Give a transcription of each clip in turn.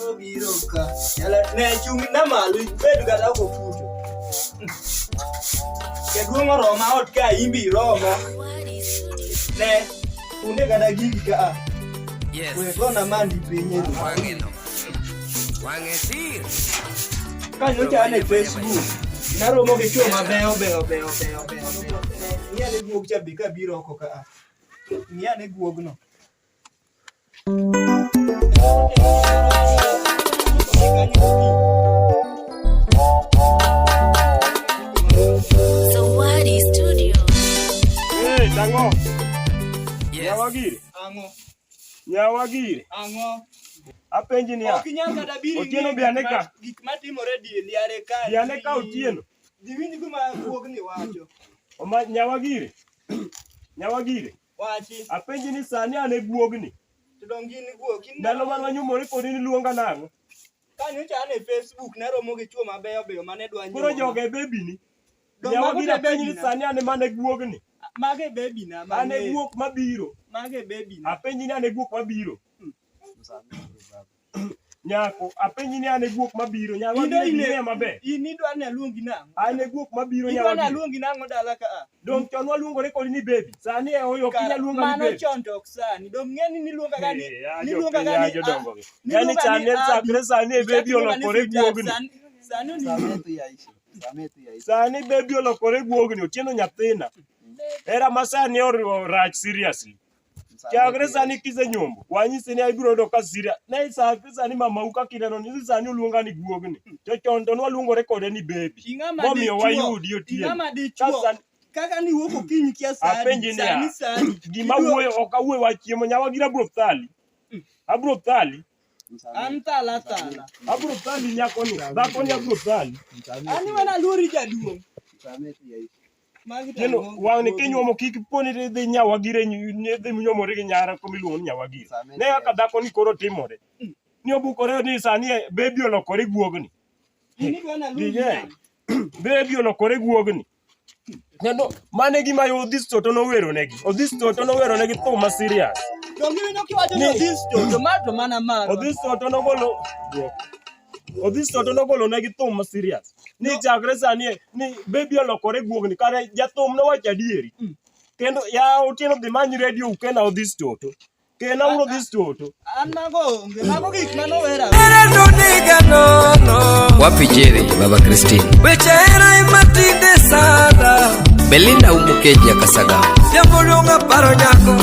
Obiro ka. Yala ne chung' na malo ibed kata ok ofuto. Jaduong' oroma ot ka imbi iroma. Ne kunde kata gigi ka a. Yes. We gona mandi piny e Wang'e no. Wang'e tir. Ka nyocha an e Facebook, naromo gi chwo mabeyo beyo beyo beyo beyo beyo. Ng'i ane guok cha be ka biro oko ka a. Ng'i ane guogno. Zawadi Studio. Eh, tango. Yes. Nyawagire. Ang'o? Nyawagire. Ang'o? Apenji niya. Ok inyal kata biro Otieno ing'i bi ane gik ka. Gik matimore liare ka. Bi ane ka Otieno. Diwinj gima guogni wacho. Oma Nyawagire. Nyawagire. Wachi. Apenji ni sani an e guogni. To dong gin guok. In Ndalo mane wanyuomore kodi niluonga nang'o? Ka nyocha an e Facebook naromo gi chwo mabeyo beyo mane dwa Koro nyuoma. joga e bebini. Dong mago Nyawagire te apenji ni bebina. sani an ema ne guogni. Mago e bebina. An e mang'eyo. guok mabiro. Mago e bebina. Apenji ni an e guok mabiro. Nyako, apenji ni an e guok mabiro. Nyawagire In ing'eya maber. In idwa ni aluongi nang'o? An e guok mabiro Idwa ni Nyawagire. aluongi nang'o dala ka a? Dong chon waluongore kodi ni baby. Sani e oyo ok inyal luonga ni Mano baby. chon to ok sani. Dong ng'e ni niluonga ga ni Eh, ya niluonga jopiny, ga ya ni jodongo gi. niluonga Yani ni sani Abi. chakre sani e Ichak baby iluonga ni olokore sweetheart. guogni. Sani oni Sani baby olokore guogni, Otieno nyathina. Hera ma sani oriwo rach seriously. Chakre sani kisenyombo, wanyisi ni ibiro yudo ka serious. Ne chakre sani mamau kaka ineno ni sani oluonga ni guogni. To chon to nwaluongore kode ni baby. Ing'ama Momiyo dichuo. wayudi Otieno. Ing'ama Ka dichuo. sani Kaka niwuok okinyi kia sani. Apenji niya. Sani sani. gima wuoyo ok awuoyo wach chiemo nyawagira abiro thali. Abiro thali. An thala thala. Abiro thali nyakoni. Dhakoni abiro thali. An iwena aluori jaduong'. Magi to Kendo ang'o? wang'ni kinyuomo kik poni ni idhi nyawagire idhi nyuomori gi nyara komiluongo ni nyawagire. Ne kaka dhakoni koro timore. Ni obukore ni sani e baby olokore guogni. In idwa ni aluongi Dinye. nang'o? Baby olokore guogni. Kendo mano e gima Odhis Toto noweronegi. Odhis Toto noweronegi thum ma serious. Dong iwinjo kiwacho ni Ni- Odhis to ma to mana marwa. Odhis Toto nogolo Odhis Toto nogolo negi thum ma serious. Ni chakre sani e, ni baby olokore guogni kare jathum nowacho adieri. Kendo ya Otieno dhi many redio ukena Odhis Toto. Kena uro Odhis Toto. An mago onge. Mago gik manowera. Hera nono. Wapi Jerry, Baba Christine? Weche hera ema tinde sana. Belinda Umukeji Nyakasaga. Jambo donga paro nyako.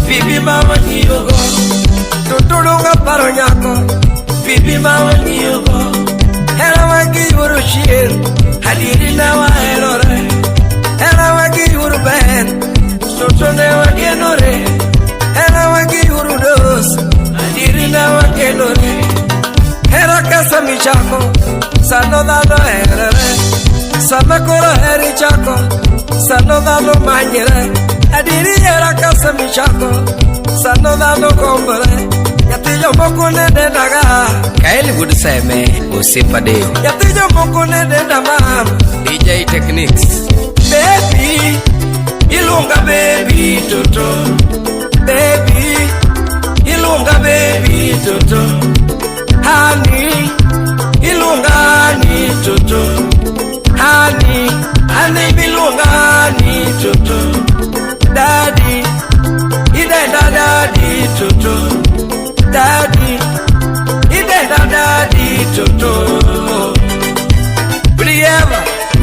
Bibi ma wang'iyogo. Toto donga paro nyako. Bibi ma wang'iyogo. Hera wagiyuoro chien. Adieri ne waherore. Hera wagiyuoro ber. Toto ne wagenore. Hera wagiyuoro dos. Adieri ne wagenore. Hera kasa michako, sano dhano herore. Sama koro heri chako, sano dhano manyre. Adieri hera kasa michako, sano dhano gombore. Nyathi jomoko ne dendaga, Kael Good Seme, Osiepa Deo. nyathi jomoko ne denda mam. DJ Techniques. Baby, iluonga baby toto. Baby, iluonga baby toto. Honey, iluonga honey toto. Honey, honey iluonga honey toto. Daddy, idenda daddy toto. Daddy, idenda daddy toto. Brieva.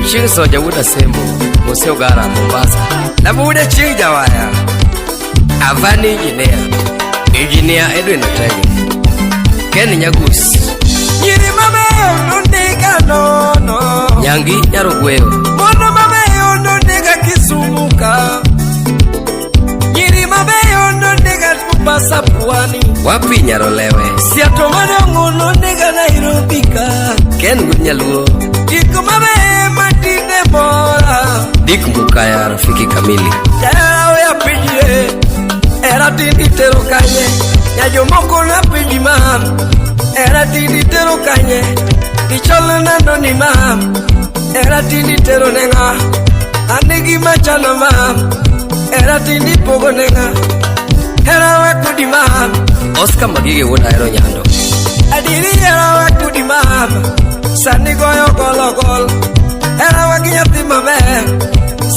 Chieng' Soja Wuod Asembo, Mose Ogara, Mombasa. Nabude chieng' jawaya. Avani Engineer. Engineer Edwin Otege. Ken Nyagus. Nyiri mabeyo nondika nono. Nyangi Nyarogweo. Mondo mabeyo nondika Kisumu ka. Nyiri mabeyo nondika Mombasa pwani. Wapi Nyarolewe. Siato madongo nondika Nairobi ka. Ken Good Nyaluo. Gik mabeyo matinde mora. Dick Mukaya, rafiki kamili. Jahera oya pinje. Era tindi tero kanye. Nya jomoko na pinji mam. Era tindi tero kanye. Ichol nando ni mam. Era tindi tero ne ng'a. An gi machano mam. Era tindi pogo ne ng'a. Hera we kodi mam. Oscar Magige Wuod Ahero Nyando. Adieri mama sani goyo gologol. Herawa gi nyathi maber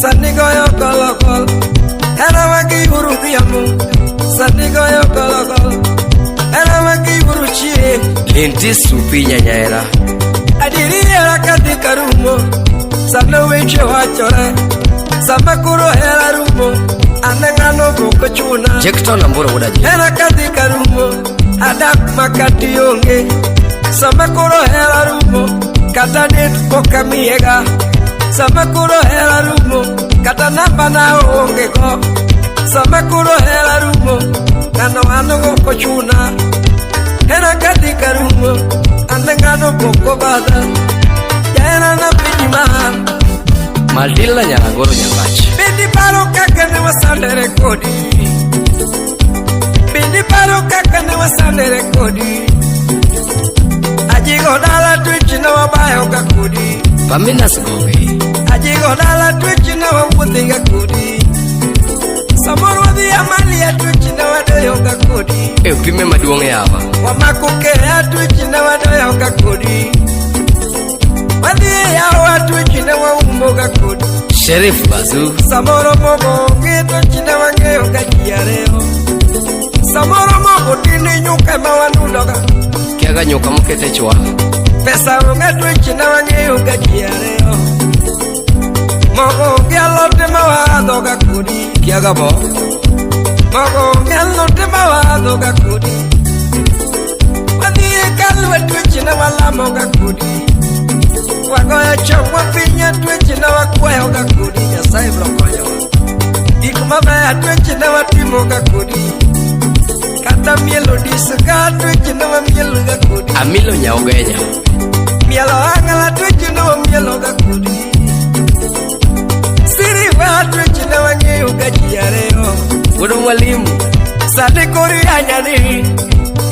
sani goyo gologol. Herawa gi uru dhiambo sani goyo gologol. Herawa gi uru chieng'. Linti supi nyanyaera. Adieri hera kadhi karumo sano weche wachore. Sama koro hera rumo ane ng'ano bok ochuna. Jekton Amburo wuod Ajim. Hera kadhi karumo adak makati onge. Sama koro hera rumo kata det pok amiyega. Sama koro hera rumo kata namba na onge go. Sama koro hera rumo ng'ano an ok ochuna. Hera kadhi karumo ane ng'ano pok obadha. Jahera na piny man. Maldila Nyaragoro Nyabach. Bende paro kaka ne wasandere kodi. Bende paro kaka ne wasandere kodi. Ajigo dala twech ne wabayo ga kodi. Paminas Gobe. Ajigo dala twech ne wawuothe ga kodi. Samoro wadhi Amalia twech ne wadoyo ga kodi. E pime maduong' yawa. Wamako keya twech ne wadoyo ga kodi. Wadhi e yawa twech ne waumo ga kodi. Sheriff Bazu. Samoro mogo onge to chine wang'eyo ga ji ariyo. Samoro mogo tinde nyuka ema wanudoga. Kiaga nyuka mokete chwa. Pesa onge to chine wang'eyo ga ji ariyo. Mogo onge alot ema waadhoga kodi. Kiaga bo. Mogo onge alot ema waadhoga kodi. Wadhi e kalwa to chine walamoga kodi. Wagoyo chongwa piny twech ne wakwayoga kodi. Nyasaye biro konyowa. Gik mabeyo twech ne watimoga kodi. Kata mielo diska twech ne wamieloga kodi. Amilo Nyaugenya. Mielo ang'ala twech ne wamieloga kodi. Siriva twech ne wang'eyoga ji ariyo. Wuod mwalimu. Sani koro iyanya ni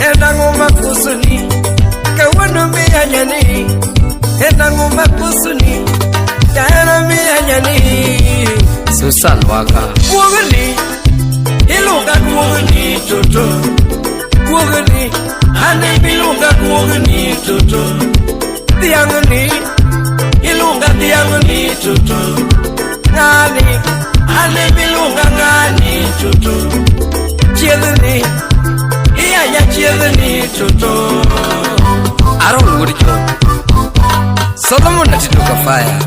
en ang'o makosoni. Kawuono miyanya ni en ang'o makosoni. Jahera miyanya ni. Susan Waka. Guogni, iluonga guogni toto. Guogni, ane miluonga guogni toto. Dhiang'ni, iluonga dhiang'ni toto. Ng'ani, ane miluonga ng'ani toto. Chiedhni, iyanya chiedhni toto. Aaron wuod John. Solomon Atido Kafaya.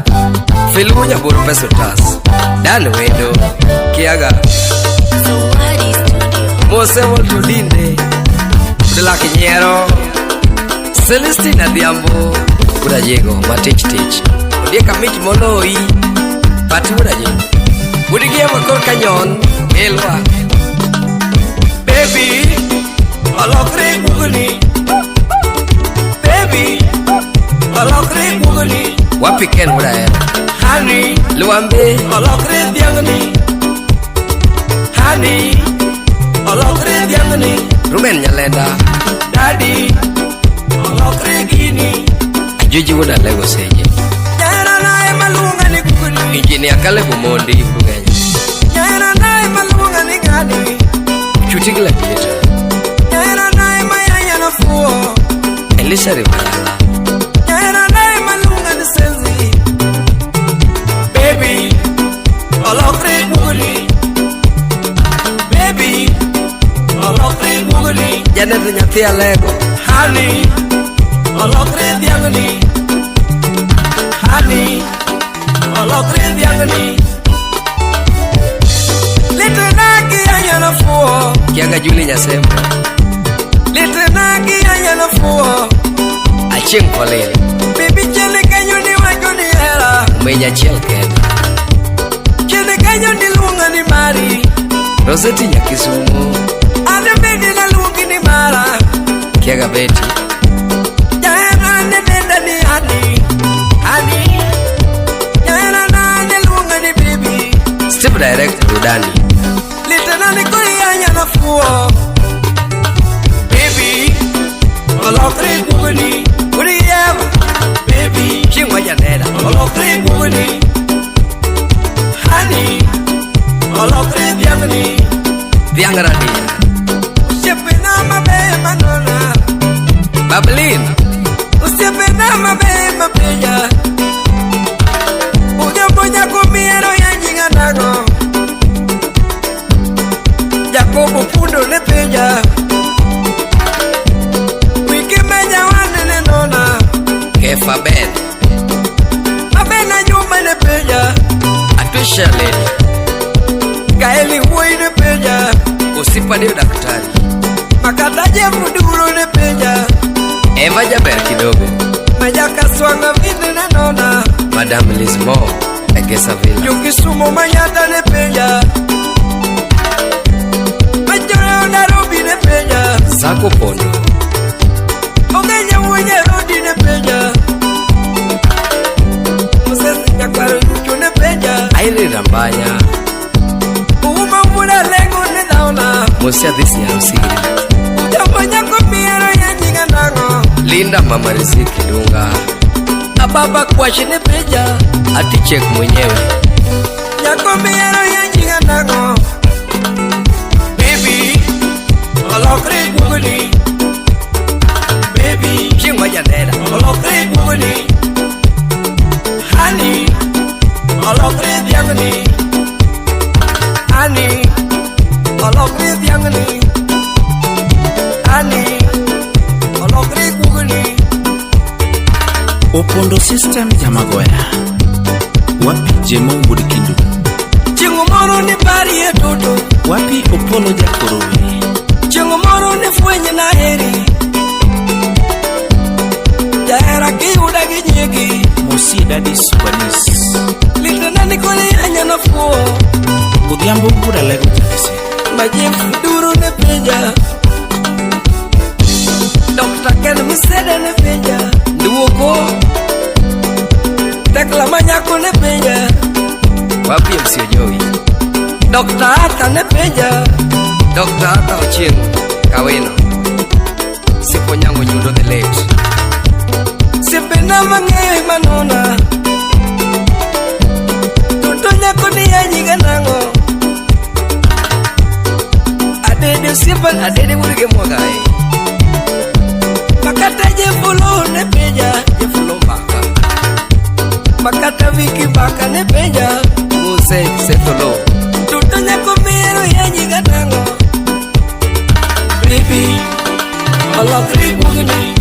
Filumu Nyaboro Pesa Otas. Dan Wendo. Kiaga. Zawadi Studio. Mose Woltodinde. Udalak Nyiero. Celestine Adhiambo. Wuod Ajego matich tich. Ondiek amit moloyi. Pati wuod Ajego. Wuod Giema korka nyon. Elwa. Baby, olokre guogni. Baby, olokre guogni. Wapi Ken wuod Ahero. Honey, Luambe. olokre dhiang'ni. Honey, olokre dhiang'ni. Ruben Nyalenda. Daddy, olokre gini. Ajuji wuod Alego Seje. Jaherana ema luonga ni guogni. Injinia Caleb Omondi Bugenya. Jaherana ema luonga ni ng'ani. Chuti gi Lapieta. Jaherana ema yanya na fuo. Elisha Rimayala. Jaherana ema luonga ni senzi. Baby, olokre guogni. Baby, olokre guogni. Janet nyathi Alego. Honey, olokre dhiang'ni. Honey, olokre dhiang'ni. Litna gi yanya na fuo. Kiaga Juli Nyasembo. Litna gi yanya na fuo. Achieng' Kolil. Bibi chien kanyo ni wacho ni hera. Umeny achiel kende. Chien kanyo ni luonga ni mari. Roseti Nyakisumo. An bende naluongi ni mara. Kiaga Beti. Jahera ne denda ni honey. Honey. Jahera na ne luonga ni baby. Steve Direct Burudani. Litna ni kori yanya na fuo. Baby, olokre guogni. Uriyev. Baby, Chieng' wajaneda. olokre guogni. Honey, olokre dhiang'ni. Dhiang' Radia. Osiepena mabeyo manona. Bablin. Osiepena maber mapenja. Ujambo nyako miero ya nyinga nang'o? Jakobo Pundo ne penja. Wiki menya wane ne nona. Kefa Ben. Abena Juma ne penja. Atwisha Lady. Gaeli Wuoyi ne penja. Usipa ndio daktari. Makata Jeff Duro ne penja. Eva Jaber kidogo. Majaka Swanga vinde ne nona. Madam Lismo Egesa Villa. Jokisumo Manyata ne penja. Majoro Nairobi ne penja. Sako Pondo. Ogenya wuoyi Rodi ne penja. Moses Nyakwaro Lucho ne penja. Irene Rambanya. Uma wuoda Lengo ne dhaona. Musia Dhisi ya Usiri. Jambo nyako miero ya nyinga nang'o. Linda Mama Riziki Dunga. Ababa Kwashi ne penja. Atichek mwenyewe. Nyako miero ya nyinga nang'o. Baby, olokre guogni. Baby, Chieng' ma janera. olokre guogni. Honey, olokre dhiang'ni. Honey, olokre dhiang'ni. Honey, olokre guogni. Opondo system jamagoya. Wapi Jemo wuod Kindu. Chieng' moro ne parie toto. Wapi Opolo Jakorowi. Chieng' moro ne fweny na heri. Jahera kiyuda gi nyiegi. Mosi Daddy Subanis. Litna nikoli anyano fuo. Odhiambo wuod Alego Jakise. Majef duro ne penja. Dr. Ken Misede ne penja. Duoko. Tekla manyako ne penja. Wapi MC Ojowi. Dr. Arthur ne penja. Dr. Arthur Ochieng. Kawino. Sipo Nyango Nyundo the late. Siepena mang'eyo ema nona. Toto nyako ni ya nyiga nang'o. Adede osiepa Adede wuod gi Mwagae. Makata Jefulo ne penja. Jefulo Mbaka. Makata Viki Baka ne penja. Muse Setholo. Toto nyako miero ya nyiga nang'o. Baby, olokre guogni.